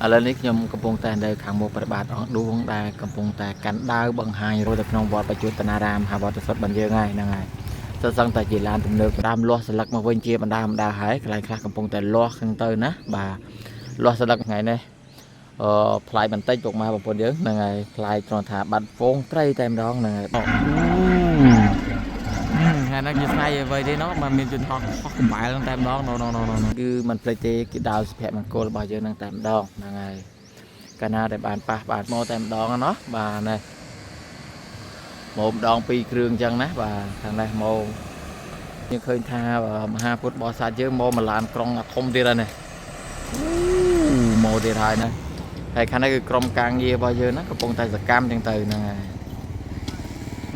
ឥឡូវនេះខ្ញុំកំពុងតែនៅខាងមុខព្រះបាទអង្គឌួងដែលកំពុងតែកាន់ដាវបង្ហាញរត់ទៅក្នុងវត្តបច្ចុតនារាមហាវត្តសុទ្ធបានយើងហើយហ្នឹងហើយសឹងតែជាឡានទំនើបដើមលាស់ស្លឹកមកវិញជាបណ្ដាបណ្ដាហើយកន្លែងខ្លះកំពុងតែលាស់ខាងទៅណាបាទលាស់ស្លឹកថ្ងៃនេះអឺផ្លាយបន្តិចពុកម៉ែបងប្អូនយើងហ្នឹងហើយផ្លាយត្រង់ថាបាត់ហ្វូងត្រីតែម្ដងហ្នឹងហើយថ្ងៃនេះជាថ្ងៃអ្វីទេណោះมันមានជនហោះហោះកំបែលហ្នឹងតែម្ដងណូណូណូណូគឺมันភ្លេចទេគឺដាវសុភមង្គលរបស់យើងហ្នឹងតែម្ដងហ្នឹងហើយកាលណាដែលបានប៉ះបានមកតែម្ដងណោះបាទនេះមកម្ដងពីរគ្រឿងអញ្ចឹងណាបាទខាងនេះមកយើងឃើញថាមហាពុទ្ធបរិស័ទយើងមកមួយឡានក្រុងធំទៀតហើយនេះមកទៀតហើយណាហើយខាងនេះគឺក្រុមការងាររបស់យើងណាកំពុងតែសកម្មអញ្ចឹងទៅហ្នឹងហើយ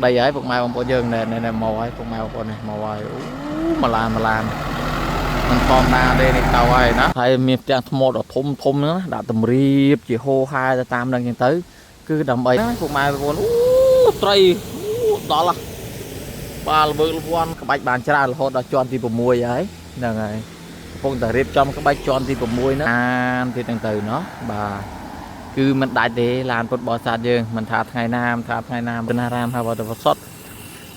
ដីហើយពុកម៉ែបងប្អូនយើងណែណែមកហើយពុកម៉ែបងប្អូននេះមកហើយអូមួយឡានមួយឡានមិនធម្មតាទេនេះទៅហើយណាហើយមានផ្ទាំងថ្មដ៏ធំធំហ្នឹងណាដាក់តម្រៀបជាហោហែទៅតាមហ្នឹងចឹងទៅគឺដើម្បីណាពុកម៉ែបងប្អូនអូត្រីអូដល់ហ่ะបាទល្វើកល្វាន់ក្បាច់បានច្រើនរហូតដល់ជាន់ទី6ហើយហ្នឹងហើយកំពុងតែរៀបចំក្បាច់ជាន់ទី6ហ្នឹងអានទៀតហ្នឹងទៅណោះបាទគឺមិនដាច់ទេឡានពុទ្ធបរិស័ទយើងមិនថាថ្ងៃណាមិនថាថ្ងៃណាណារាមហើយវត្តវសុទ្ធ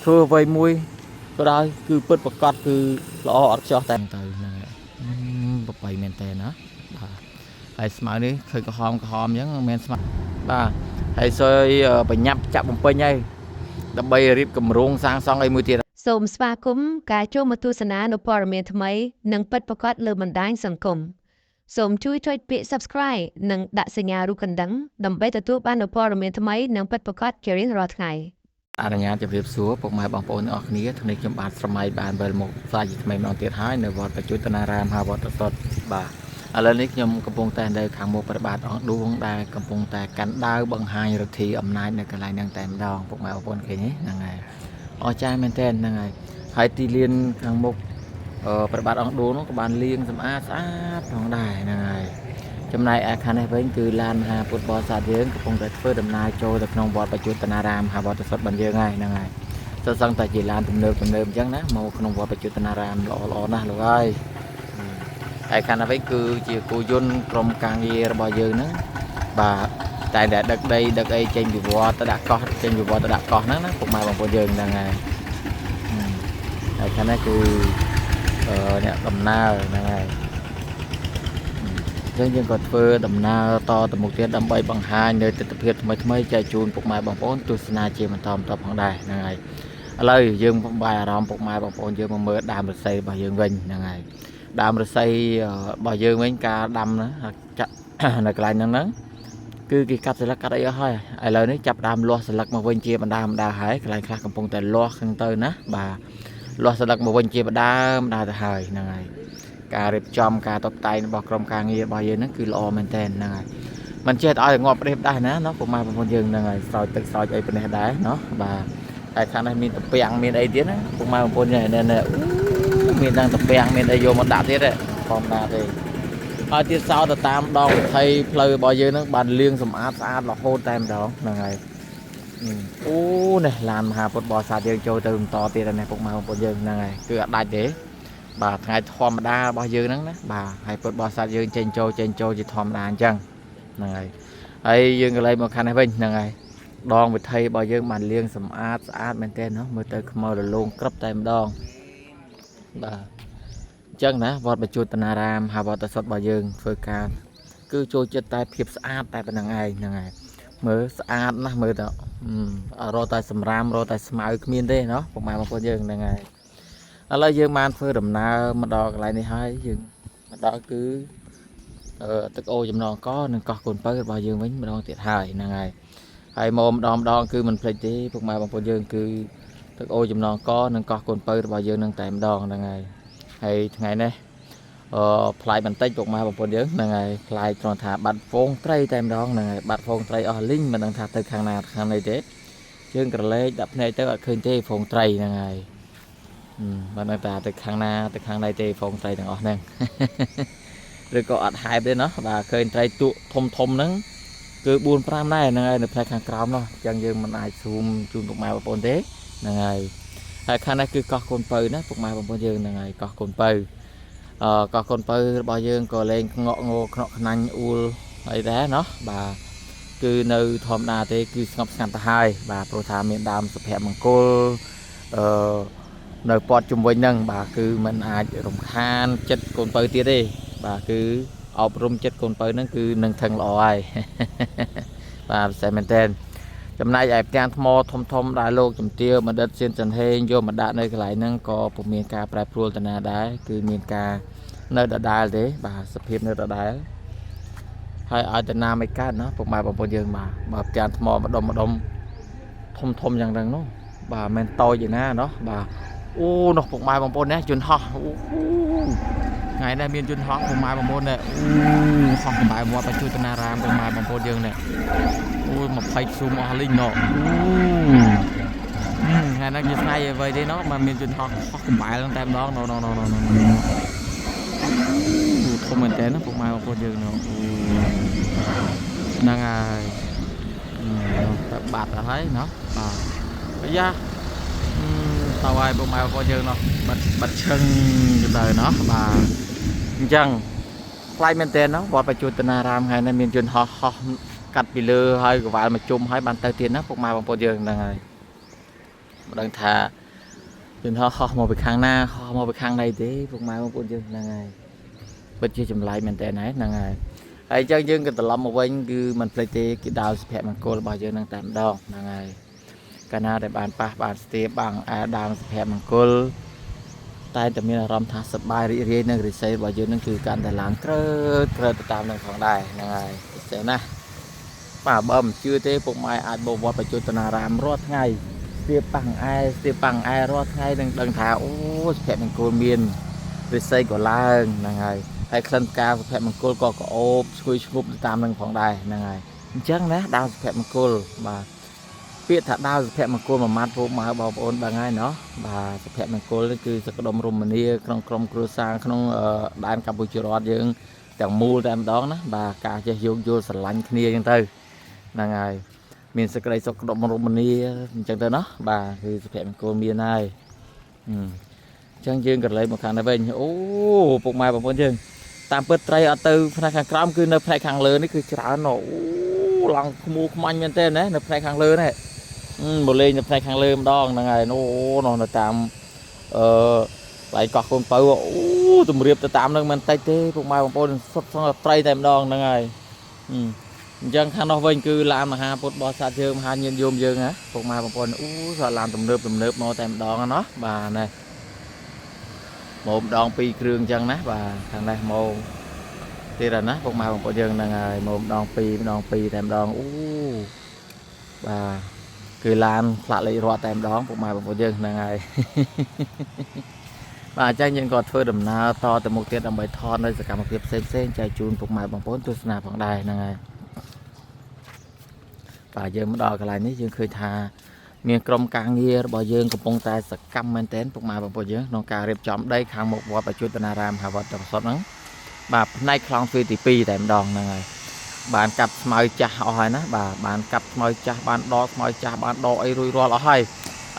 ធ្វើអ្វីមួយក៏ដោយគឺពិតប្រកបគឺល្អអត់ខ្ចោះតែទៅហ្នឹងហើយប្របីមែនតើណាបាទហើយស្មៅនេះឃើញក្រហមក្រហមអញ្ចឹងមិនមែនស្មៅបាទហើយសុយបញ្ញាប់ចាក់បំពេញហើយដើម្បីរៀបគម្រោងសាងសង់អីមួយទៀត សូមស្វាគមន៍ការចូលមកទស្សនានូវព័ត៌មានថ្មីនិងពិតប្រាកដលើបណ្ដាញសង្គមសូមជួយចុចពាក្យ Subscribe និងដាក់សញ្ញារូបកណ្ដឹងដើម្បីទទួលបាននូវព័ត៌មានថ្មីនិងពិតប្រាកដជារៀងរាល់ថ្ងៃ អនុញ្ញាតជម្រាបសួរពុកម៉ែបងប្អូនទាំងអស់គ្នាថ្ងៃនេះខ្ញុំបាទស្រមៃបានវិលមកផ្សាយជាថ្មីម្ដងទៀតហើយនៅវត្តបច្ចុតនារាមហាវត្តសុទ្ធបាទឥឡូវនេះខ្ញុំកំពុងតែនៅខាងមុខព្រះបាទអង្គឌួងដែលកំពុងតែកាន់ដាវបង្ហាញឫទ្ធីអំណាចនៅកន្លែងហ្នឹងតែម្ដងពុកម៉ែបងប្អូនឃើញទេហ្នឹងហើយអស្ចារ្យមែនទែនហ្នឹងហើយហើយទីលានខាងមុខអឺព្រះបាទអង្គឌួងនោះក៏បានលាងសម្អាតស្អាតផងដែរហ្នឹងហើយចំណែកឯខាងនេះវិញគឺឡានមហាពុទ្ធបរិស័ទយើងកំពុងតែធ្វើដំណើរចូលទៅក្នុងវត្តបច្ចុតនារាមហាវត្តសុទ្ធបានយើងហើយហ្នឹងហើយសឹងតែជាឡានទំនើបទំនើបអញ្ចឹងណាមកក្នុងវត្តបច្ចុតនារាមល្អល្អណាស់លោកហើយហើយខាងនេះវិញគឺជាគោយន្តក្រុមការងាររបស់យើងហ្នឹងបាទតែតែដឹកដីដឹកអីចេញពីវត្តទៅដាក់កោះចេញពីវត្តទៅដាក់កោះហ្នឹងណាពុកម៉ែបងប្អូនយើងហ្នឹងហើយហើយខាងនេះគឺអ្នកដំណើរហ្នឹងហើយ អញ្ចឹងយើងក៏ធ្វើដំណើរតទៅមុខទៀតដើម្បីបង្ហាញនៅទស្សនវិជ្ជាថ្មីថ្មីៗចែកជូនពុកម៉ែបងប្អូនទស្សនាជាបន្តបន្ទាប់ផងដែរហ្នឹងហើយឥឡូវយើងបំបាយអារម្មណ៍ពុកម៉ែបងប្អូនយើងមកមើលដើមឫស្សីរបស់យើងវិញហ្នឹងហើយដើមឫស្សីរបស់យើងវិញការដាំណាចាក់ នៅកន្លែងហ្នឹងហ្នឹងគឺគេកាត់ស្លឹកកាត់អីអស់ហើយឥឡូវនេះចាប់ដើមលាស់ស្លឹកមកវិញជាបណ្ដាបណ្ដាហើយកន្លែងខ្លះកំពុងតែលាស់ខាងទៅណាបាទលាស់ស្លឹកមកវិញជាបណ្ដាបណ្ដាទៅហើយហ្នឹងហើយ ការរៀបចំការតុបតែងរបស់ក្រុមការងាររបស់យើងហ្នឹងគឺល្អមែនតើហ្នឹងហើយមិនចេះតែឲ្យងាប់ប្រេះដែរណាណោះពុកម៉ែបងប្អូនយើងហ្នឹងហើយស្រោចទឹកស្រោចអីប៉ុណ្ណេះដែរណោះបាទហើយខាងនេះមានតាពាំងមានអីទៀតណាពុកម៉ែបងប្អូននេះនេះអូមានទាំងតាពាំងមានអីយកមកដាក់ទៀតធម្មតាទេហើយទៀតសោទៅតាមដងវិថីផ្លូវរបស់យើងហ្នឹងបានលាងសម្អាតស្អាតរហូតតែម្ដងហ្នឹងហើយអូនេះឡានមហាពុទ្ធបរិស័ទយើងចូលទៅបន្តទៀតហើយនេះពុកម៉ែបងប្អូនយើងហ្នឹងហើយគឺអត់ដាច់ទេ បាទថ្ងៃធម្មតារបស់យើងហ្នឹងណាបាទហើយពុទ្ធបរិស័ទយើងចេញចូលចេញចូលជាធម្មតាអញ្ចឹងហ្នឹងហើយហើយយើងក៏លេមកខាងនេះវិញហ្នឹងហើយដងវិថីរបស់យើងបានលាងសម្អាតស្អាតមែនទែនណោះមើលទៅខ្មៅរលោងក្រឹបតែម្ដងបាទអញ្ចឹងណាវត្តបច្ចុតនារាមហាវត្តសុទ្ធរបស់យើងធ្វើការគឺចូលចិត្តតែភាពស្អាតតែប៉ុណ្្នឹងឯងហ្នឹងហើយមើលស្អាតណាស់មើលទៅរកតែសម្រាមរកតែស្មៅគ្មានទេណោះពុកម៉ែបងប្អូនយើងហ្នឹងហើយ ឥឡូវយើងបានធ្វើដំណើរមកដល់កន្លែងនេះហើយយើងមកដល់គឺអឺទឹកអូចំណងកនិងកោះកូនពៅរបស់យើងវិញម្ដងទៀតហើយហ្នឹងហើយហើយមកម្ដងម្ដងគឺមិនភ្លេចទេពុកម៉ែបងប្អូនយើងគឺទឹកអូចំណងកនិងកោះកូនពៅរបស់យើងនឹងតែម្ដងហ្នឹងហើយហើយថ្ងៃនេះអឺផ្លាយបន្តិចពុកម៉ែបងប្អូនយើងហ្នឹងហើយផ្លាយត្រង់ថាបាត់ហ្វូងត្រីតែម្ដងហ្នឹងហើយបាត់ហ្វូងត្រីអស់លីងមិនដឹងថាទៅខាងណាខាងណីទេជើងក្រឡេកដាក់ភ្នែកទៅអត់ឃើញទេហ្វូងត្រីហ្នឹងហើយ មិនដឹងថាទៅខាងណាទៅខាងណីទេហ្វូងត្រីទាំងអស់ហ្នឹង ឬក៏អត់ហែបទេណោះបាទឃើញត្រីទក់ធំធំហ្នឹងគឺ4 5ដែរហ្នឹងហើយនៅផ្នែកខាងក្រោមនោះអញ្ចឹងយើងមិនអាចស៊ូមជូនពុកម៉ែបងប្អូនទេហ្នឹងហើយហើយខាងនេះគឺកោះកូនពៅណាពុកម៉ែបងប្អូនយើងហ្នឹងហើយកោះកូនពៅអឺកោះកូនពៅរបស់យើងក៏លែងងក់ងោខ្នក់ខ្នាញ់អួល អីដែរណោះបាទគឺនៅធម្មតាទេគឺស្ងប់ស្ងាត់ទៅហើយបាទព្រោះថាមានដើមសុភមង្គលអឺនៅព័ទ្ធជុំវិញហ្នឹងបាទគឺมันអាចរំខានចិត្តកូនពៅទៀតទេបាទគឺអប់រំចិត្តកូនពៅហ្នឹងគឺនឹងថឹងល្អហើយ បាទពិសេសមែនទែនចំណែកឯផ្ទាំងថ្មធំធំដែលលោកជំទាវបណ្ឌិតសៀនចន្ទហេងយកមកដាក់នៅកន្លែងហ្នឹងក៏ពុំមានការប្រែប្រួលតាណាដែរគឺមានការនៅដដែលទេបាទសភាពនៅដដែលហើយឲ្យតាណាមិនកើតណាពុកម៉ែបងប្អូនយើងបាទបើផ្ទាំងថ្មម្ដុំម្ដុំធំធំយ៉ាងហ្នឹងនោះបាទមិនតូចឯណាណោះបាទអូនោះពុកម៉ែបងប្អូននេះយន្តហោះអូថ្ងៃនេះមានយន្តហោះពុកម៉ែបងប្អូននេះអូហោះក្បែរវត្តបច្ចុប្បន្នរាមពុកម៉ែបងប្អូនយើងនេះ អូយ20ស៊ូមអស់លីងណោអូថ្ងៃហ្នឹងជាថ្ងៃអ្វីទេណោះមកមានយន្តហោះហោះកំបែលហ្នឹងតែម្ដងណូណូណូណូណូអូធំមែនតើណាពុកម៉ែបងប្អូនយើងណូអូហ្នឹងហើយទៅបាត់អស់ហើយណោះបាទអាយ៉ាទៅហើយពុកម៉ែបងប្អូនយើងណោះបាត់បាត់ឈឹងទៅដល់ណោះបាទអញ្ចឹងប្លែកមែនតើណោះវត្តបច្ចុប្បន្នរាមថ្ងៃនេះមានយន្តហោះហោះ កាត់ពីលើហើយកវ៉ាល់មកជុំហើយបានទៅទៀតណាពុកម៉ែបងប្អូនយើងហ្នឹងហើយមិនដឹងថាយន្តហោះហោះមកពីខាងណាហោះមកពីខាងណីទេពុកម៉ែបងប្អូនយើងហ្នឹងហើយពិតជាចម្លែកមែនតើហ្នឹងហើយហើយអញ្ចឹងយើងក៏ត្រឡប់មកវិញគឺមិនភ្លេចទេគឺដាវសុភមង្គលរបស់យើងហ្នឹងតែម្ដងហ្នឹងហើយកាលណាដែលបានប៉ះបានស្ទាបបានអែដើមសុភមង្គលតែតែមានអារម្មណ៍ថាសប្បាយរីករាយនឹងរិស័យរបស់យើងហ្នឹងគឺកាន់តែឡើងក្រើតក្រើតទៅតាមនឹងផងដែរហ្នឹងហើយពិសេសណាស់ បាទបើមិនជឿទេពុកម៉ែអាចបវត្តបច្ចុប្បន្នរាមរាល់ថ្ងៃស្ទាបប៉ាំងអែស្ទាបប៉ាំងអែរាល់ថ្ងៃនឹងដឹងថាអូសុភមង្គលមានរិស័យក៏ឡើងហ្នឹងហើយហើយក្លិនផ្កាសុភមង្គលក៏ក្អូបឈ្ងុយឈ្ងប់ទៅតាមនឹងផងដែរហ្នឹងហើយអញ្ចឹងណាដើមសុភមង្គលបាទពាក្យថាដើមសុភមង្គលមួយម៉ាត់ពុកម៉ែបងប្អូនដឹងហើយណោះបាទសុភមង្គលនេះគឺសក្ដុមរមនាក្នុងក្រុមគ្រួសារក្នុងដែនកម្ពុជារដ្ឋយើងទាំងមូលតែម្ដងណាបាទការចេះយោគយល់ស្រឡាញ់គ្នាអញ្ចឹងទៅ ហ្នឹងហើយមានសេចក្តីសុខដុមរមនាអញ្ចឹងទៅណោះបាទគឺសុភមង្គលមានហើយអញ្ចឹងយើងក៏លេខមកខាងនេះវិញអូពុកម៉ែបងប្អូនយើងតាមពិតត្រីអត់ទៅផ្នែកខាងក្រោមគឺនៅផ្នែកខាងលើនេះគឺច្រើនណោះអូឡើងខ្មួខ្មាញ់មែនទេណានៅផ្នែកខាងលើនេះមកលេងនៅផ្នែកខាងលើម្ដងហ្នឹងហើយអូនោះនៅតាមអឺកន្លែងកោះកូនពៅអូទម្រាបទៅតាមនឹងមិនតិចទេពុកម៉ែបងប្អូនសុទ្ធសឹងតែត្រីតែម្ដងហ្នឹងហើយអឺ អញ្ចឹងខាងនោះវិញគឺឡានមហាពុទ្ធបរិស័ទយើងមហាញាតិញោមយើងណាពុកម៉ែបងប្អូនអូសឡានទំនើបទំនើបមកតែម្ដងណាបាទនេះមកម្ដងពីរគ្រឿងអញ្ចឹងណាបាទខាងនេះមកទៀតហើយណាពុកម៉ែបងប្អូនយើងហ្នឹងហើយមកម្ដងពីរម្ដងពីរតែម្ដងអូបាទគឺឡានផ្លាកលេខរត់តែម្ដងពុកម៉ែបងប្អូនយើងហ្នឹងហើយ បាទអញ្ចឹងយើងក៏ធ្វើដំណើរតទៅមុខទៀតដើម្បីថតនៅសកម្មភាពផ្សេងៗចែកជូនពុកម៉ែបងប្អូនទស្សនាផងដែរហ្នឹងហើយ បាទយើងមកដល់កន្លែងនេះយើងឃើញថាមានក្រុមការងាររបស់យើងកំពុងតែសកម្មមែនទែនពុកម៉ែបងប្អូនយើងក្នុងការរៀបចំដីខាងមុខវត្តបច្ចុប្បន្នរាមហៅវត្តតប្រសុតហ្នឹងបាទផ្នែកខ្លងទ្វារទី2តែម្ដងហ្នឹងហើយបានកាប់ស្មៅចាស់អស់ហើយណាបាទបានកាប់ស្មៅចាស់បានដកស្មៅចាស់បានដកអីរួចរាល់អស់ហើយ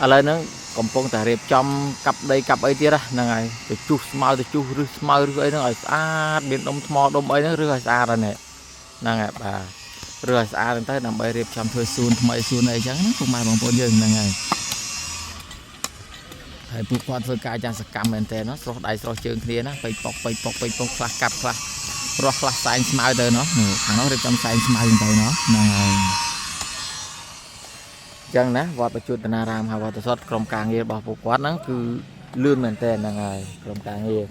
ឥឡូវហ្នឹងកំពុងតែរៀបចំកាប់ដីកាប់អីទៀតហ្នឹងហើយទៅជុះស្មៅទៅជុះឬស្មៅឬអីហ្នឹងឲ្យស្អាតមានដុំថ្មដុំអីហ្នឹងឬឲ្យស្អាតហើយនេះហ្នឹងហើយបាទ រើឲ្យស្អាតហ្នឹងទៅដើម្បីរៀបចំធ្វើសួនថ្មីសួនអីចឹងណាពុកម៉ែបងប្អូនយើងហ្នឹងហើយហើយពួកគាត់ធ្វើការយ៉ាងសកម្មមែនតើណាស្រស់ដៃស្រស់ជើងគ្នាណាបៃប៉ុកបៃប៉ុកបៃប៉ុកខ្លះកាប់ខ្លះរស់ខ្លះសែងស្មៅទៅណោះនេះខាងនោះរៀបចំសែងស្មៅទៅណោះហ្នឹងហើយចឹងណាវត្តបច្ចុប្បន្នរាមហៅវត្តសតក្រុមការងាររបស់ពួកគាត់ហ្នឹងគឺលឿនមែនតើហ្នឹងហើយក្រុមការងារ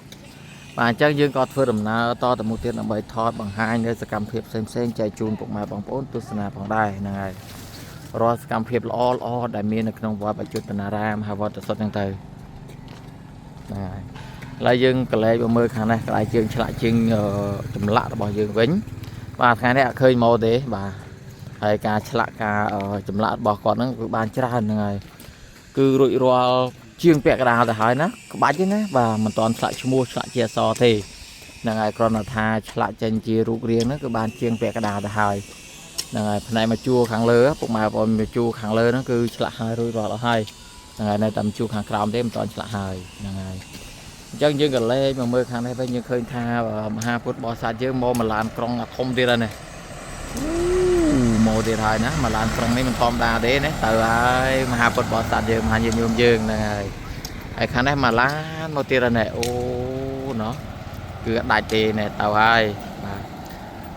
បាទអញ្ចឹងយើងក៏ធ្វើដំណើរតទៅមុខទៀតដើម្បីថតបង្ហាញនៅសកម្មភាពផ្សេងៗចែកជូនពុកម៉ែបងប្អូនទស្សនាផងដែរហ្នឹងហើយរាល់សកម្មភាពល្អល្អដែលមាននៅក្នុងវត្តបច្ចុប្បន្នរាមហៅវត្តសុទ្ធហ្នឹងទៅហ្នឹងហើយឥឡូវយើងកលែកមកមើលខាងនេះកន្លែងជើងឆ្លាក់ជើងចម្លាក់របស់យើងវិញបាទថ្ងៃនេះអត់ឃើញមកទេបាទហើយការឆ្លាក់ការចម្លាក់របស់គាត់ហ្នឹងគឺបានច្រើនហ្នឹងហើយគឺរួចរាល់ជាងពាក់កណ្ដាលទៅហើយណាក្បាច់ទេណាបាទមិនតាន់ឆ្លាក់ឈ្មោះឆ្លាក់ជាអក្សរទេហ្នឹងហើយគ្រាន់តែថាឆ្លាក់ចេញជារូបរាងហ្នឹងគឺបានជាងពាក់កណ្ដាលទៅហើយហ្នឹងហើយផ្នែកមកជួរខាងលើពុកម៉ែបងប្អូនមកជួរខាងលើហ្នឹងគឺឆ្លាក់ហើយរួចរាល់អស់ហើយហ្នឹងហើយនៅតែមកជួរខាងក្រោមទេមិនតាន់ឆ្លាក់ហើយហ្នឹងហើយអញ្ចឹងយើងក៏លេខមកមើលខាងនេះវិញយើងឃើញថាមហាពុទ្ធបរិស័ទយើងមកមួយឡានក្រុងអាធំទៀតហើយនេះ មកទៀតហើយណាមកឡានប្រឹងនេះមិនធម្មតាទេណាទៅហើយមហាពុទ្ធបរិស័ទយើងមហាញាតិញោមយើងហ្នឹងហើយហើយខាងនេះមកឡានមកទៀតហើយណែអូណោះគឺអត់ដាច់ទេណែទៅហើយបាទ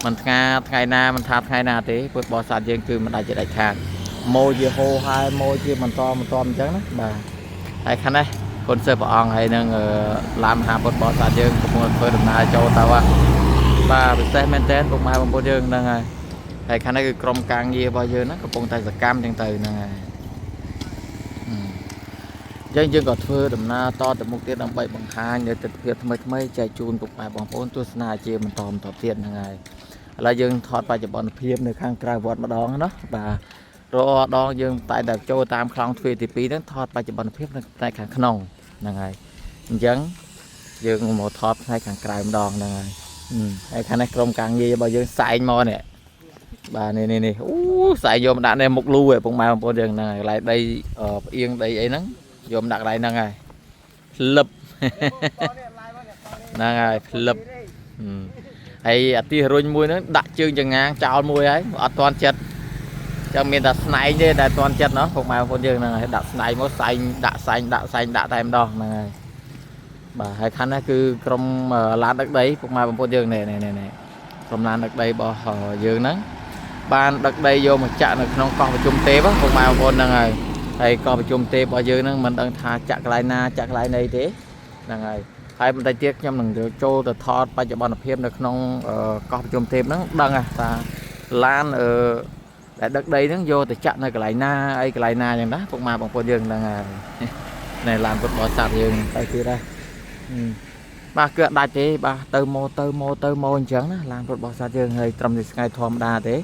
មិនថ្ងៃថ្ងៃណាមិនថាថ្ងៃណាទេពុទ្ធបរិស័ទយើងគឺមិនដាច់ជាដាច់ខាតមកជាហោហើយមកជាបន្តបន្តអញ្ចឹងណាបាទហើយខាងនេះកូនសិស្សព្រះអង្គហើយនឹងឡានមហាពុទ្ធបរិស័ទយើងកំពុងធ្វើដំណើរចូលទៅហ่ะបាទពិសេសមែនតើពុកម៉ែបងប្អូនយើងហ្នឹងហើយ ហើយខាងនេះគឺក្រុមការងាររបស់យើងហ្នឹងកំពុងតែសកម្មចឹងទៅហ្នឹងហើយអញ្ចឹងយើងក៏ធ្វើដំណើរតទៅមុខទៀតដើម្បីបង្ហាញនៅទស្សនវិជ្ជាថ្មីថ្មីៗចែកជូនពុកម៉ែបងប្អូនទស្សនាជាបន្តបន្តទៀតហ្នឹងហើយឥឡូវយើងថតបច្ចុប្បន្នភាពនៅខាងក្រៅវត្តម្ដងណាបាទរាល់ដងយើងតែតែចូលតាមខ្លងទ្វារទី2ហ្នឹងថតបច្ចុប្បន្នភាពនៅផ្នែកខាងក្នុងហ្នឹងហើយអញ្ចឹងយើងមកថតផ្នែកខាងក្រៅម្ដងហ្នឹងហើយហើយខាងនេះក្រុមការងាររបស់យើងសែងមកនេះ បាទនេះនេះនេះអូស្អែកយកមកដាក់នៅមុខលូឯងពុកម៉ែបងប្អូនយើងហ្នឹងហើយកន្លែងដីផ្អៀងដីអីហ្នឹងយកមកដាក់កន្លែងហ្នឹងហើយផ្លឹប ហ្នឹងហើយផ្លឹបហឹមហើយអាទិសរុញមួយហ្នឹងដាក់ជើងចងាងចោលមួយហើយអត់ទាន់ចិត្តចឹងមានតែស្នែងទេដែលទាន់ចិត្តណោះពុកម៉ែបងប្អូនយើងហ្នឹងហើយដាក់ស្នែងមកសែងដាក់សែងដាក់សែងដាក់តែម្ដងហ្នឹងហើយបាទហើយខាងនេះគឺក្រុមឡានដឹកដីពុកម៉ែបងប្អូនយើងនេះនេះនេះក្រុមឡានដឹកដីរបស់យើងហ្នឹង បានដឹកដីយកមកចាក់នៅក្នុងកោះប្រជុំទេពពុកម៉ែបងប្អូនហ្នឹងហើយហើយកោះប្រជុំទេពរបស់យើងហ្នឹងមិនដឹងថាចាក់កន្លែងណាចាក់កន្លែងណីទេហ្នឹងហើយហើយបន្តិចទៀតខ្ញុំនឹងចូលទៅថតបច្ចុប្បន្នភាពនៅក្នុងកោះប្រជុំទេពហ្នឹងដឹងថាឡានអឺដែលដឹកដីហ្នឹងយកទៅចាក់នៅកន្លែងណាអីកន្លែងណាអញ្ចឹងណាពុកម៉ែបងប្អូនយើងហ្នឹងហើយនេះឡានពុទ្ធបរិស័ទយើងទៅទៀតហើយបាទគឺអត់ដាច់ទេបាទទៅមកទៅមកទៅមកអញ្ចឹងណាឡានពុទ្ធបរិស័ទយើងហើយត្រឹមតែថ្ងៃធម្មតាទេ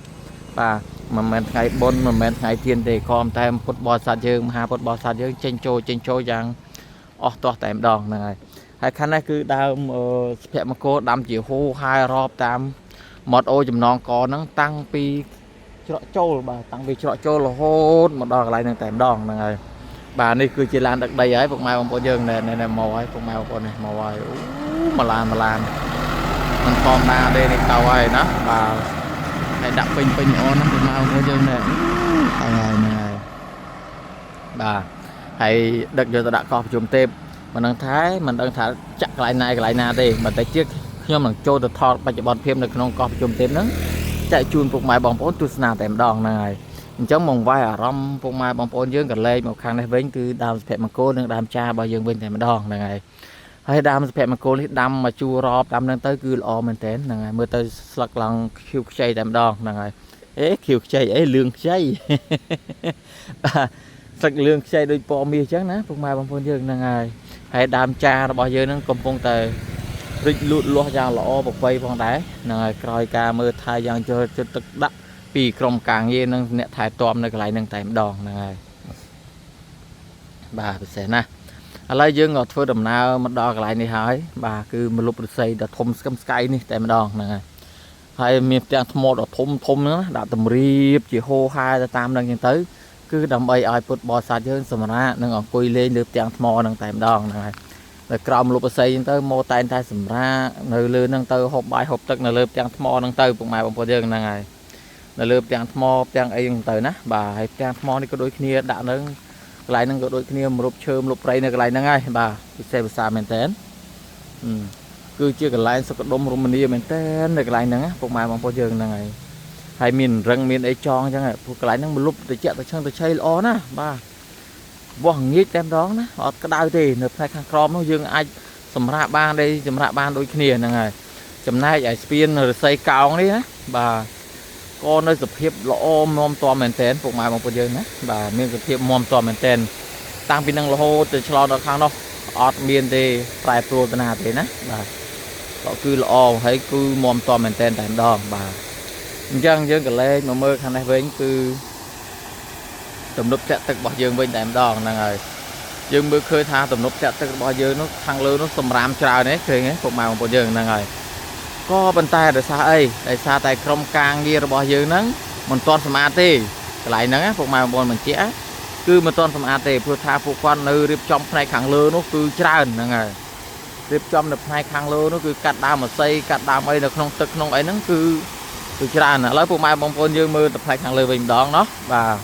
បាទមិនមែនថ្ងៃបុណ្យមិនមែនថ្ងៃទៀនទេខំតែពុទ្ធបរិស័ទយើងមហាពុទ្ធបរិស័ទយើងចេញចូលចេញចូលយ៉ាងអស់ទាស់តែម្ដងហ្នឹងហើយហើយខាងនេះគឺដើមសុភមង្គលដាំជាហូហាយរាប់តាមមាត់អូចំណងកហ្នឹងតាំងពីច្រកចូលបាទតាំងពីច្រកចូលរហូតមកដល់កន្លែងហ្នឹងតែម្ដងហ្នឹងហើយបាទនេះគឺជាឡានដឹកដីហើយពុកម៉ែបងប្អូនយើងណែណែមកហើយពុកម៉ែបងប្អូននេះមកហើយអូមួយឡានមួយឡានមិនធម្មតាទេនេះទៅហើយណាបាទ ហើយដាក់ពេញពេញល្អណាស់ពុកម៉ែបងប្អូនយើងនេះហើយហើយហ្នឹងហើយបាទហើយដឹកយកទៅដាក់កោះប្រជុំទេពមិនដឹងថាមិនដឹងថាចាក់កន្លែងណាកន្លែងណាទេបន្តិចទៀតខ្ញុំនឹងចូលទៅថតបច្ចុប្បន្នភាពនៅក្នុងកោះប្រជុំទេពហ្នឹងចែកជូនពុកម៉ែបងប្អូនទស្សនាតែម្ដងហ្នឹងហើយអញ្ចឹងមកវាយអារម្មណ៍ពុកម៉ែបងប្អូនយើងក៏លែកមកខាងនេះវិញគឺដើមសុភមង្គលនិងដើមចារបស់យើងវិញតែម្ដងហ្នឹងហើយហើយដើមសុភមង្គលនេះដាំមកជួររอบដាំហ្នឹងទៅគឺល្អមែនទែនហ្នឹងហើយមើលទៅស្លឹកឡើងខៀវខ្ចីតែម្ដងហ្នឹងហើយអេខៀវខ្ចីអេលឿងខ្ចី បាទស្លឹកលឿងខ្ចីដូចពណ៌មាសអញ្ចឹងណាពុកម៉ែបងប្អូនយើងហ្នឹងហើយហើយដើមចារបស់យើងហ្នឹងកំពុងតែរីកលូតលាស់យ៉ាងល្អប្រពៃផងដែរហ្នឹងហើយក្រោយការមើលថែយ៉ាងចូលចិត្តទឹកដាក់ពីក្រុមការងារនិងអ្នកថែទាំនៅកន្លែងហ្នឹងតែម្ដងហ្នឹងហើយបាទពិសេសណាស់ឥឡូវយើងក៏ធ្វើដំណើរមកដល់កន្លែងនេះហើយបាទគឺម្លប់ឫស្សីដ៏ធំស្កឹមស្កៃនេះតែម្ដងហ្នឹងហើយហើយមានផ្ទាំងថ្មដ៏ធំធំហ្នឹងណាដាក់តម្រៀបជាហោហែទៅតាមហ្នឹងអញ្ចឹងទៅគឺដើម្បីឲ្យពុទ្ធបរិស័ទយើងសម្រាកនិងអង្គុយលេងលើផ្ទាំងថ្មហ្នឹងតែម្ដងហ្នឹងហើយនៅក្រោមម្លប់ឫស្សីអញ្ចឹងទៅមកតែងតែសម្រាកនៅលើហ្នឹងទៅហូបបាយហូបទឹកនៅលើផ្ទាំងថ្មហ្នឹងទៅពុកម៉ែបងប្អូនយើងហ្នឹងហើយនៅលើផ្ទាំងថ្មផ្ទាំងអីហ្នឹងទៅណាបាទហើយផ្ទាំងថ្មនេះក៏ដូចគ្នាដាក់នៅ កន្លែងហ្នឹងក៏ដូចគ្នាម្លប់ឈើម្លប់ព្រៃនៅកន្លែងហ្នឹងហើយបាទពិសេសភាសាមែនតើគឺជាកន្លែងសុខដុមរមនាមែនតើនៅកន្លែងហ្នឹងណាពុកម៉ែបងប្អូនយើងហ្នឹងហើយហើយមានរឹងមានអីចងអញ្ចឹងព្រោះកន្លែងហ្នឹងម្លប់ត្រជាក់ត្រឆឹងត្រឆៃល្អណាស់បាទវាស់ងាកតែម្ដងណាអត់ក្តៅទេនៅផ្នែកខាងក្រោមនោះយើងអាចសម្រាប់បានទេសម្រាប់បានដូចគ្នាហ្នឹងហើយចំណែកឯស្ពានឫស្សីកោងនេះណាបាទក៏នៅសភាពល្អមាំទាំមែនទែនពុកម៉ែបងប្អូនយើងណាបាទមានសភាពមាំទាំមែនទែន តាំងពីនឹងរហូតទៅឆ្លងដល់ខាងនោះអត់មានទេប្រែប្រួលទៅណាទេណាបាទក៏គឺល្អហើយគឺមាំទាំមែនតែនតែម្ដងបាទអញ្ចឹងយើងក៏លែងមកមើលខាងនេះវិញគឺទំនប់ចាក់ទឹករបស់យើងវិញតែម្ដងហ្នឹងហើយយើងមើលឃើញថាទំនប់ចាក់ទឹករបស់យើងនោះខាងលើនោះសម្រាមច្រើនទេឃើញទេពុកម៉ែបងប្អូនយើងហ្នឹងហើយក៏ប៉ុន្តែដោយសារអីដោយសារតែក្រុមការងាររបស់យើងហ្នឹងមិនទាន់សម្អាតទេកន្លែងហ្នឹងណាពុកម៉ែបងប្អូនបញ្ជាក់ គឺមិនទាន់សម្អាតទេព្រោះថាពួកគាត់នៅរៀបចំផ្នែកខាងលើនោះគឺច្រើនហ្នឹងហើយរៀបចំនៅផ្នែកខាងលើនោះគឺកាត់ដើមអស័យកាត់ដើមអីនៅក្នុងទឹកក្នុងអីហ្នឹងគឺ គឺច្រើនឥឡូវពុកម៉ែបងប្អូនយើងមើលទៅផ្នែកខាងលើវិញម្ដងណោះបាទ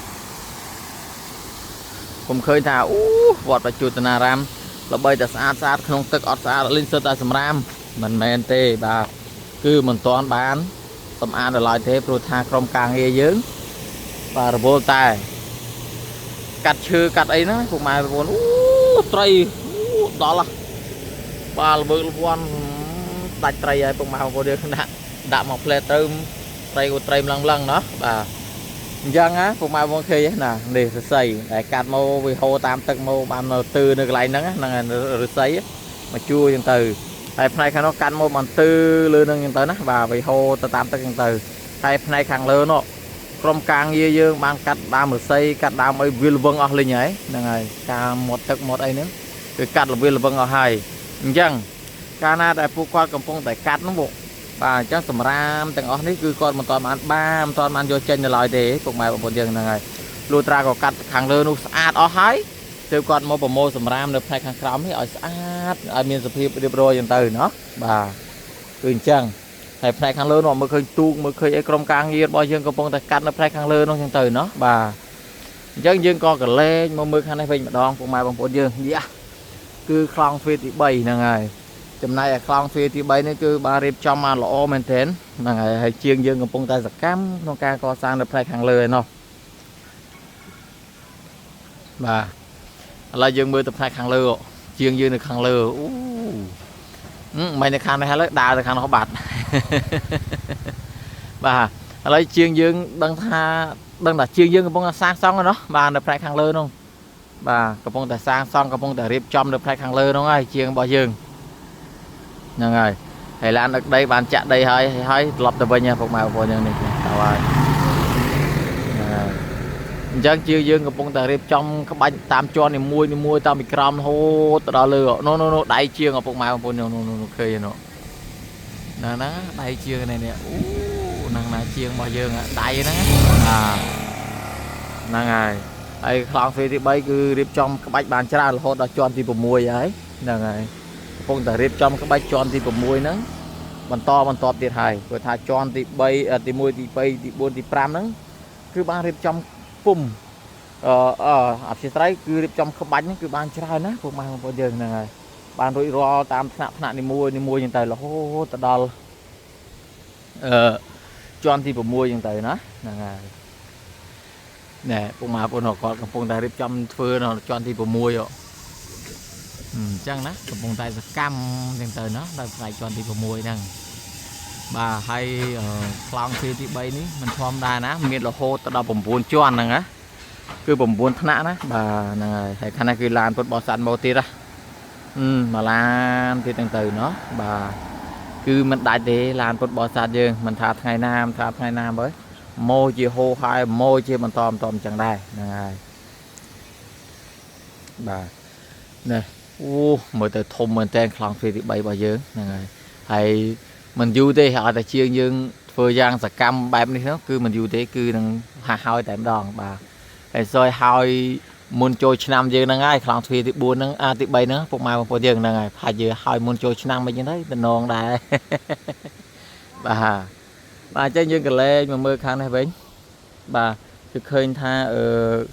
ខ្ញុំឃើញថាអូវត្តបច្ចុតនារាមល្បីតែស្អាតស្អាតក្នុងទឹកអត់ស្អាតលីងសុទ្ធតែសម្រាមមិនមែនទេបាទគឺមិនទាន់បានសម្អាតដល់ឡើយទេព្រោះថាក្រុមការងារយើងបាទរវល់តែកាត់ឈើកាត់អីហ្នឹងពុកម៉ែបងប្អូនអូត្រីអូដល់ហ่ะបាទល្វើកល្វាន់ដាច់ត្រីហើយពុកម៉ែបងប្អូនយើងដាក់ដាក់មកផ្លែទៅ ត្រីក៏ត្រីម្លឹងម្លឹងណោះបាទអញ្ចឹងណាពុកម៉ែបងឃើញណានេះរស័យដែលកាត់មកវាហូរតាមទឹកមកបាននៅទឺនៅកន្លែងហ្នឹងហ្នឹងរស័យមកជួអញ្ចឹងទៅហើយផ្នែកខាងនោះកាត់មកបានទឺលើនឹងអញ្ចឹងទៅណាបាទវាហូរទៅតាមទឹកអញ្ចឹងទៅហើយផ្នែកខាងលើនោះក្រុមការងារយើងបានកាត់ដើមរស័យកាត់ដើមអីវាល្វឹងអស់លីងហើយហ្នឹងហើយការមាត់ទឹកមាត់អីហ្នឹងគឺកាត់ល្វាល្វឹងអស់ហើយអញ្ចឹងកាលណាដែលពួកគាត់កំពុងតែកាត់នោះពួក បាទអញ្ចឹងសម្រាមទាំងអស់នេះគឺគាត់មិនទាន់បានបាមិនទាន់បានយកចេញនៅឡើយទេពុកម៉ែបងប្អូនយើងហ្នឹងហើយលុះត្រាក៏កាត់ខាងលើនោះស្អាតអស់ហើយទើបគាត់មកប្រមូលសម្រាមនៅផ្នែកខាងក្រោមនេះឲ្យស្អាតឲ្យមានសភាពរៀបរយអញ្ចឹងទៅណោះបាទគឺអញ្ចឹងហើយផ្នែកខាងលើនោះមើលឃើញទូកមើលឃើញអីក្រុមការងាររបស់យើងកំពុងតែកាត់នៅផ្នែកខាងលើនោះអញ្ចឹងទៅណោះបាទអញ្ចឹងយើងក៏កលែងមកមើលខាងនេះវិញម្ដងពុកម៉ែបងប្អូនយើងយ៉ាគឺខ្លោងទ្វារទី3ហ្នឹងហើយ ចំណែកឯខ្លោងទ្វារទី3នេះគឺបានរៀបចំបានល្អមែនទែនហ្នឹងហើយហើយជាងយើងកំពុងតែសកម្មក្នុងការកសាងនៅផ្នែកខាងលើឯណោះបាទឥឡូវយើងមើលទៅផ្នែកខាងលើជាងយើងនៅខាងលើអូមិននៅខាងនេះហើយដើរទៅខាងនោះបាត់ បាទឥឡូវជាងយើងដឹងថាដឹងថាជាងយើងកំពុងតែសាងសង់ឯណោះបាទនៅផ្នែកខាងលើនោះបាទកំពុងតែសាងសង់កំពុងតែរៀបចំនៅផ្នែកខាងលើនោះហើយជាងរបស់យើង ហ្នឹងហើយហើយឡានដឹកដីបានចាក់ដីហើយហើយត្រឡប់ទៅវិញពុកម៉ែបងប្អូនយ៉ាងនេះទៅហើយហ្នឹងហើយអញ្ចឹងជាយើងកំពុងតែរៀបចំក្បាច់តាមជាន់នីមួយនីមួយតាមពីក្រោមរហូតទៅដល់លើនោះនោះនោះដៃជាងពុកម៉ែបងប្អូននោះនោះនោះឃើញនោះណាណាដៃជាងនេះនេះអូហ្នឹងណាជាងរបស់យើងដៃហ្នឹងអាហ្នឹងហើយហើយខ្លោងទ្វារទី3គឺរៀបចំក្បាច់បានច្រើនរហូតដល់ជាន់ទី6ហើយហ្នឹងហើយ កំពុងតែរៀបចំក្បាច់ជាន់ទី6ហ្នឹងបន្តបន្តទៀតហើយព្រោះថាជាន់ទី3ទី1ទី2ទី4ទី5ហ្នឹងគឺបានរៀបចំពុំអឺអអធិស្ឋានគឺរៀបចំក្បាច់ហ្នឹងគឺបានច្រើនណាពុកម៉ែបងប្អូនយើងហ្នឹងហើយបានរួចរាល់តាមថ្នាក់ថ្នាក់នីមួយនីមួយហ្នឹងទៅរហូតទៅដល់អឺជាន់ទី6ហ្នឹងទៅណាហ្នឹងហើយណែពុកម៉ែបងប្អូនគាត់កំពុងតែរៀបចំធ្វើនៅជាន់ទី6ហ៎ អញ្ចឹងណាកំពុងតែសកម្មអញ្ចឹងទៅណាដល់ផ្នែកជាន់ទី6ហ្នឹងបាទហើយខ្លោងទ្វារទី3នេះមិនធម្មតាណាមានរហូតទៅដល់9ជាន់ហ្នឹងណាគឺ9ថ្នាក់ណាបាទហ្នឹងហើយហើយខាងនេះគឺឡានពុទ្ធបរិស័ទមកទៀតណាមកឡានទៀតហ្នឹងទៅណោះបាទគឺមិនដាច់ទេឡានពុទ្ធបរិស័ទយើងមិនថាថ្ងៃណាមិនថាថ្ងៃណាបើមកជាហោហើយមកជាបន្តបន្តអញ្ចឹងដែរហ្នឹងហើយបាទនេះ អូមើលទៅធំមែនតើខ្លោងទ្វារទី3របស់យើងហ្នឹងហើយហើយមិនយូរទេឲ្យតែជាងយើងធ្វើយ៉ាងសកម្មបែបនេះនោះគឺមិនយូរទេគឺនឹងហាស់ហើយតែម្ដងបាទហើយសយហើយមុនចូលឆ្នាំយើងហ្នឹងហើយខ្លោងទ្វារទី4ហ្នឹងអាទី3ហ្នឹងពុកម៉ែបងប្អូនយើងហ្នឹងហើយផាច់យើងហើយមុនចូលឆ្នាំអីចឹងទៅតំណងដែរ បាទបាទអញ្ចឹងយើងក៏លែងមកមើលខាងនេះវិញបាទគឺឃើញថាអឺ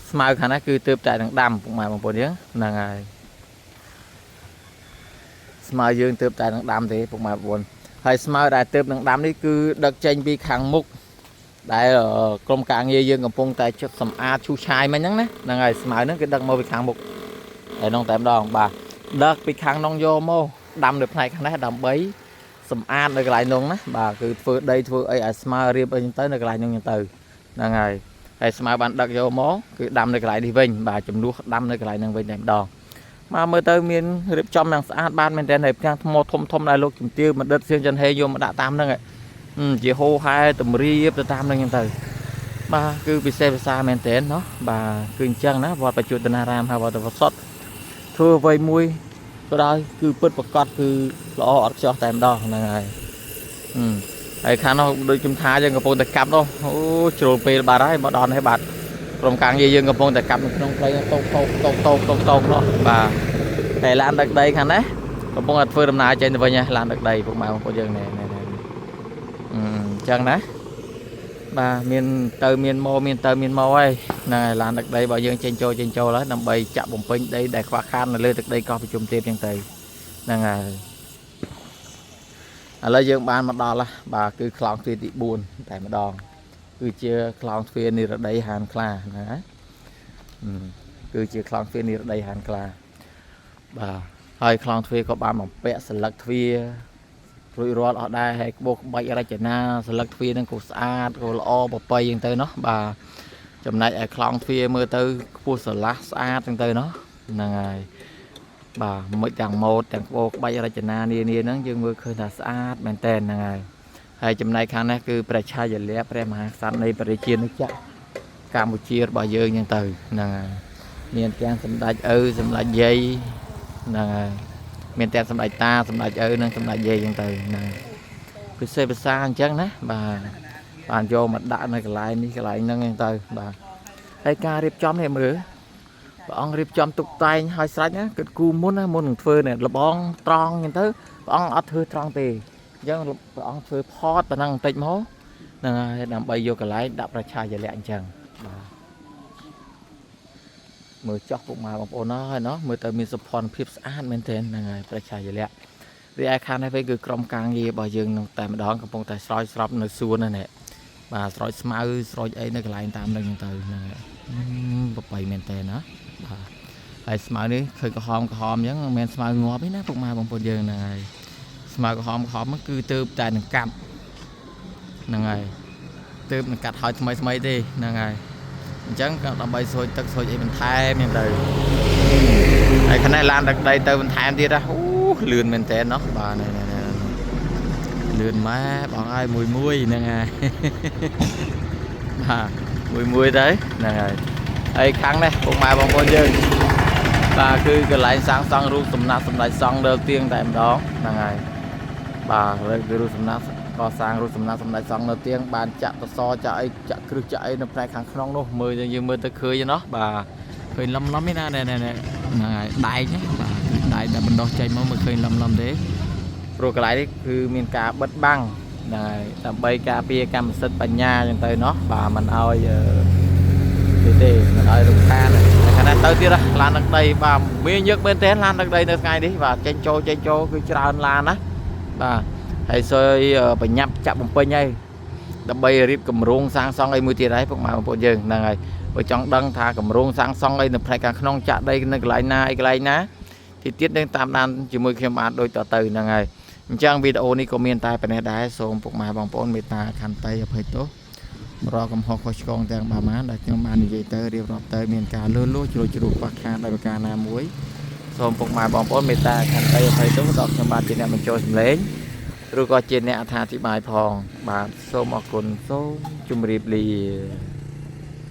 ស្មៅខាងនេះគឺទើបតែនឹងដាំពុកម៉ែបងប្អូនយើងហ្នឹងហើយ ស្មៅយើងទើបតែនឹងដាំទេពុកម៉ែបងប្អូនហើយស្មៅដែលទើបនឹងដាំនេះគឺដឹកចេញពីខាងមុខដែលក្រុមការងារយើងកំពុងតែជិតសម្អាតឈូសឆាយមិញហ្នឹងណាហ្នឹងហើយស្មៅហ្នឹងគឺដឹកមកពីខាងមុខតែនោះតែម្ដងបាទដឹកពីខាងនោះយកមកដាំនៅផ្នែកខាងនេះដើម្បីសម្អាតនៅកន្លែងនោះណាបាទគឺធ្វើដីធ្វើអីឲ្យស្មើរៀបអីហ្នឹងទៅនៅកន្លែងនោះហ្នឹងទៅហ្នឹងហើយហើយស្មៅបានដឹកយកមកគឺដាំនៅកន្លែងនេះវិញបាទចំនួនដាំនៅកន្លែងហ្នឹងវិញតែម្ដង មកមើលទៅមានរៀបចំយ៉ាងស្អាតបានមែនទែនហើយផ្ទាំងថ្មធំធំដែលលោកជំទាវបណ្ឌិតសៀងច័ន្ទហេយកមកដាក់តាមហ្នឹងជាហោហែតម្រៀបទៅតាមហ្នឹងហ្នឹងទៅបាទគឺពិសេសភាសាមែនទែនណោះបាទគឺអញ្ចឹងណាវត្តបច្ចុតនារាមហើយវត្តវត្តសុតធ្វើអ្វីមួយក៏ដោយគឺពិតប្រកបគឺល្អអត់ខ្ចោះតែម្ដងហ្នឹងហើយហើយខាងនោះដូចខ្ញុំថាយើងកំពុងតែកាប់នោះអូជ្រុលពេលបាត់ហើយមកដល់នេះបាត់ក្រុមការងារយើងកំពុងតែកាប់នៅក្នុងព្រៃតោកតោកតោកតោកតោកតោកនោះបាទ តែឡានដឹកដីខាងនេះកំពុងតែធ្វើដំណើរចេញទៅវិញឡានដឹកដីពុកម៉ែបងប្អូនយើងនេះនេះអញ្ចឹងណា បាទមានទៅមានមកមានទៅមានមកហើយហ្នឹងហើយឡានដឹកដីរបស់យើងចេញចូលចេញចូលហើយដើម្បីចាក់បំពេញដីដែលខ្វះខាតនៅលើទឹកដីកោះប្រជុំទេពចឹងទៅហ្នឹងហើយឥឡូវយើងបានមកដល់ហើយបាទគឺខ្លោងទ្វារទី4តែម្ដងគឺជាខ្លោងទ្វារនិរដីហានខ្លាហ្នឹងហើយអឺគឺជាខ្លោងទ្វារនិរដីហានខ្លាបាទហើយខ្លោងទ្វារក៏បានបំពាក់សន្លឹកទ្វារ រួចរាល់អស់ដែរហើយក្បោះក្បាច់រចនាសន្លឹកទ្វារនឹងក៏ស្អាតក៏ល្អប្រពៃយ៉ាងទៅណោះបាទចំណែកឯខ្លោងទ្វារមើលទៅខ្ពស់ស្រឡះស្អាតយ៉ាងទៅណោះហ្នឹងហើយបាទមិនទាំងម៉ូតទាំងក្បោះក្បាច់រចនានានាហ្នឹងយើងមើលឃើញថាស្អាតមែនតើហ្នឹងហើយហើយចំណែកខាងនេះគឺព្រះឆាយាល័ក្ខណ៍ព្រះមហាក្សត្រនៃប្រជាជាតិចក្រកម្ពុជារបស់យើងយ៉ាងទៅហ្នឹងហើយមានទាំងសម្ដេចឪសម្ដេចយាយហ្នឹងហើយ មានទាំងសម្ដេចតាសម្ដេចឪនិងសម្ដេចយាយចឹងទៅណាពិសេសភាសាអញ្ចឹងណាបាទបានយកមកដាក់នៅកន្លែងនេះកន្លែងហ្នឹងចឹងទៅបាទហើយការរៀបចំនេះមើលព្រះអង្គរៀបចំទុកតែងឲ្យស្រេចណាគិតគូរមុនណាមុននឹងធ្វើនេះលបងត្រង់ចឹងទៅព្រះអង្គអត់ធ្វើត្រង់ទេអញ្ចឹងព្រះអង្គធ្វើផតប៉ុណ្ណឹងបន្តិចមកហ្នឹងហើយដើម្បីយកកន្លែងដាក់ប្រឆាយលក្ខអញ្ចឹងបាទមើលចោះពុកម៉ែបងប្អូនហើយណោះមើលទៅមានសុភ័ណ្ឌភាពស្អាតមែនទែនហ្នឹងហើយប្រឆាយលក្ខ រីឯខាងនេះវិញគឺក្រុមការងាររបស់យើងនឹងតែម្ដងកំពុងតែស្រោចស្រពនៅសួនហ្នឹងនេះបាទស្រោចស្មៅស្រោចអីនៅកន្លែងតាមនឹងហ្នឹងទៅហ្នឹងហើយប្របីមែនតើណាបាទហើយស្មៅនេះឃើញក្រហមក្រហមអញ្ចឹងមិនមែនស្មៅងាប់ទេណាពុកម៉ែបងប្អូនយើងហ្នឹងហើយស្មៅក្រហមក្រហមហ្នឹងគឺទៅតែនឹងកាត់ហ្នឹងហើយទៅនឹងកាត់ហើយថ្មីថ្មីទេហ្នឹងហើយអញ្ចឹងក៏ដើម្បីស្រូចទឹកស្រូចអីបន្ថែមហ្នឹងទៅហើយខាងនេះឡានដឹកដីទៅបន្ថែមទៀតណាអូលឿនមែនតើណោះបាទនេះនេះនេះលឿនម៉ែបងហើយមួយមួយហ្នឹងហើយ បាទមួយមួយទៅហ្នឹងហើយហើយខាងនេះពុកម៉ែបងប្អូនយើងបាទគឺកន្លែងសាងសង់រូបសំណាកសម្ដេចសង្ឃដើទៀងតែម្ដងហ្នឹងហើយបាទលើគឺរូបសំណាកកសាងរូបសំណាកសម្ដេចសង្ឃនៅទៀងបានចាក់តសចាក់អីចាក់គ្រឹះចាក់អីនៅផ្នែកខាងក្នុងនោះមើលយើងមើលទៅឃើញណោះបាទឃើញលំលំនេះណានេះនេះហ្នឹងហើយដែកណាបាទគឺដែកដែលបណ្ដោះចេញមកមើលឃើញលំលំទេព្រោះកន្លែងនេះគឺមានការបិទបាំងហ្នឹងហើយដើម្បីការពារកម្មសិទ្ធិបញ្ញាចឹងទៅណោះបាទមិនឲ្យអឺទេទេមិនឲ្យរំខានតែខាងនេះទៅទៀតឡានដឹកដីបាទមានញឹកមែនទេឡានដឹកដីនៅថ្ងៃនេះបាទចេញចូលចេញចូលគឺច្រើនឡានណាបាទហើយសុយបញ្ញាប់ចាក់បំពេញហើយដើម្បីរៀបគម្រោងសាងសង់អីមួយទៀតហើយពុកម៉ែបងប្អូនយើងហ្នឹងហើយបើចង់ដឹងថាគម្រោងសាងសង់អីនៅផ្នែកខាងក្នុងចាក់ដីនៅកន្លែងណាអីកន្លែងណាទីទៀតនឹងតាមដានជាមួយខ្ញុំបានដូចតទៅហ្នឹងហើយអញ្ចឹងវីដេអូនេះក៏មានតែប៉ុណ្ណេះដែរសូមពុកម៉ែបងប្អូនមេត្តាខន្តីអភ័យទោសរាល់កំហុសខុសឆ្គងទាំងបាមានដែលខ្ញុំបាននិយាយទៅរៀបរាប់ទៅមានការលឺលួចជ្រួចជ្រុះខ្វះខាតដោយប្រការណាមួយសូមពុកម៉ែបងប្អូនមេត្តាខន្តីអភ័យទោសដល់ខ្ញុំបាទជាអ្នកបញ្ចូលសម្លេងឬក៏ជាអ្នកអត្ថាធិប្បាយផងបាទសូមអរគុណសូមជម្រាបលា។